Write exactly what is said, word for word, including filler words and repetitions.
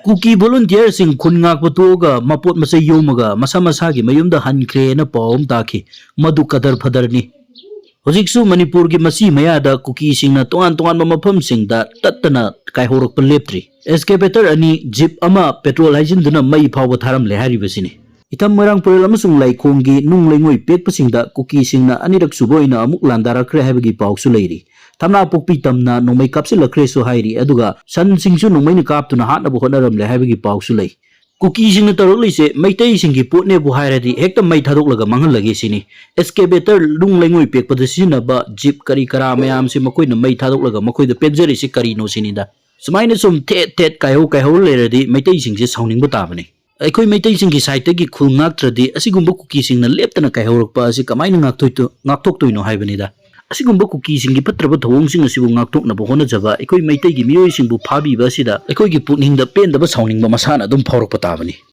ꯀꯨꯀꯤ ꯚꯣꯂꯨꯟꯇꯤꯌꯔꯁꯤꯡ ꯈꯨꯟ ꯉꯥꯛꯄ ꯇꯣꯛꯑꯒ ꯃꯄꯣꯠ ꯃꯆꯩ ꯌꯣꯝꯃꯒ ꯃꯁꯥ ꯃꯁꯥꯒꯤ ꯃꯌꯨꯝꯗ ꯍꯟꯈ꯭ꯔꯦꯅ ꯄꯥꯎ ꯑꯃ ꯇꯥꯈꯤ꯫ ꯃꯗꯨ ꯀꯗꯔ ꯐꯗꯔꯅꯤ꯫ ꯍꯧꯖꯤꯛꯁꯨ ꯃꯅꯤꯄꯨꯔꯒꯤ ꯃꯆꯤ ꯃꯌꯥꯗ ꯀꯨꯀꯤꯁꯤꯡꯅ ꯇꯣꯉꯥꯟ ꯇꯣꯉꯥꯟꯕ ꯃꯐꯝꯁꯤꯡꯗ ꯇꯠꯇꯅ ꯀꯥꯏꯍꯧꯔꯛꯄ ꯂꯦꯞꯇ꯭ꯔꯤ꯫ ꯑꯦꯛꯁꯀꯦꯚꯦꯇꯔ ꯑꯅꯤ, ꯖꯤꯞ ꯑꯃ ꯄꯦꯇ꯭ꯔꯣꯜ ꯍꯩꯖꯤꯟꯗꯨꯅ ꯃꯩ ꯐꯥꯎꯕ ꯊꯥꯔꯝꯂꯦ ꯍꯥꯏꯔꯤꯕꯁꯤꯅꯤ꯫ ꯏꯊꯝ ꯃꯣꯏꯔꯥꯡ ꯄꯨꯔꯦꯜ ꯑꯃꯁꯨꯡ ꯂꯩꯈꯣꯡꯒꯤ ꯅꯨꯡ ꯂꯩꯉꯣꯏ ꯄꯦꯛꯄꯁꯤꯡꯗ ꯀꯨꯀꯤꯁꯤꯡꯅ ꯑꯅꯤꯔꯛ ꯁꯨꯕ ꯑꯣꯏꯅ ꯑꯃꯨꯛ ꯂꯥꯟꯗꯥꯔꯛꯈ꯭ꯔꯦ ꯍꯥꯏꯕꯒꯤ ꯄꯥꯎꯁꯨ ꯂꯩꯔꯤ꯫ ꯊꯝꯅꯥꯄꯣꯛꯄꯤ ꯇꯝꯅ ꯅꯣꯡꯃꯩ ꯀꯥꯞꯁꯤꯜꯂꯛꯈ꯭ꯔꯦꯁꯨ ꯍꯥꯏꯔꯤ, ꯑꯗꯨꯒ ꯁꯟꯁꯤꯡꯁꯨ ꯅꯣꯡꯃꯩꯅ ꯀꯥꯞꯇꯨꯅ ꯍꯥꯠꯅꯕ ꯍꯣꯠꯅꯔꯝꯂꯦ ꯍꯥꯏꯕꯒꯤ ꯄꯥꯎꯁꯨ ꯂꯩ꯫ ꯀꯨꯀꯤꯁꯤꯡꯅ ꯇꯧꯔꯛꯂꯤꯁꯦ ꯃꯩꯇꯩꯁꯤꯡꯒꯤ ꯄꯣꯠꯅꯦꯕꯨ ꯍꯥꯏꯔꯗꯤ ꯍꯦꯛꯇ ꯃꯩ ꯊꯥꯗꯣꯛꯂꯒ ꯃꯥꯡꯍꯜꯂꯒꯦ ꯁꯤꯅꯤ꯫ ꯑꯦꯛꯁꯀꯦꯚꯦꯇꯔ, ꯅꯨꯡ ꯂꯩꯉꯣꯏ ꯄꯦꯛꯄꯗ ꯁꯤꯖꯤꯟꯅꯕ ꯖꯤꯞ ꯀꯔꯤ ꯀꯔꯥ ꯃꯌꯥꯝꯁꯦ ꯃꯈꯣꯏꯅ ꯃꯩ ꯊꯥꯗꯣꯛꯂꯒ ꯃꯈꯣꯏꯗ ꯄꯦꯟꯖꯔꯤꯁꯤ ꯀꯔꯤꯅꯣ ꯁꯤꯅꯤꯗ꯫ ꯁꯨꯃꯥꯏꯅ ꯁꯨꯝ ꯊꯦꯠ ꯊꯦꯠ ꯀꯥꯏꯍꯧ ꯀꯥꯏꯍꯧ ꯂꯩꯔꯗꯤ ꯃꯩꯇꯩꯁꯤꯡꯁꯦ ꯁꯥꯎꯅꯤꯡꯕ ꯇꯥꯕꯅꯤ꯫ ꯑꯩꯈꯣꯏ ꯃꯩꯇꯩꯁꯤꯡꯒꯤ ꯁꯥꯏꯠꯇꯒꯤ ꯈꯨꯜ ꯉꯥꯛꯇ꯭ꯔꯗꯤ ꯑꯁꯤꯒꯨꯝꯕ ꯀꯨꯀꯤꯁꯤꯡꯅ ꯂꯦꯞꯇꯅ ꯀꯥꯏꯍꯧꯔꯛꯄ ꯑꯁꯤ ꯀꯃꯥꯏꯅ ꯉꯥꯛꯊꯣꯏ-, ꯉꯥꯛꯊꯣꯛꯇꯣꯏꯅꯣ ꯍꯥꯏꯕꯅꯤꯗ꯫ ꯑꯁꯤꯒꯨꯝꯕ ꯀꯨꯀꯤꯁꯤꯡꯒꯤ ꯐꯠꯇ꯭ꯔꯕ ꯊꯧꯑꯣꯡꯁꯤꯡ ꯑꯁꯤꯕꯨ ꯉꯥꯛꯊꯣꯛꯅꯕ ꯍꯣꯠꯅꯖꯕ ꯑꯩꯈꯣꯏ ꯃꯩꯇꯩꯒꯤ ꯃꯤꯑꯣꯏꯁꯤꯡꯕꯨ ꯐꯥꯕꯤꯕ ꯑꯁꯤꯗ ꯑꯩꯈꯣꯏꯒꯤ ꯄꯨꯛꯅꯤꯡꯗ ꯄꯦꯟꯗꯕ ꯁꯥꯎꯅꯤꯡꯕ ꯃꯁꯥꯅ ꯑꯗꯨꯝ ꯐꯥꯎꯔꯛꯄ ꯇꯥꯕꯅꯤ꯫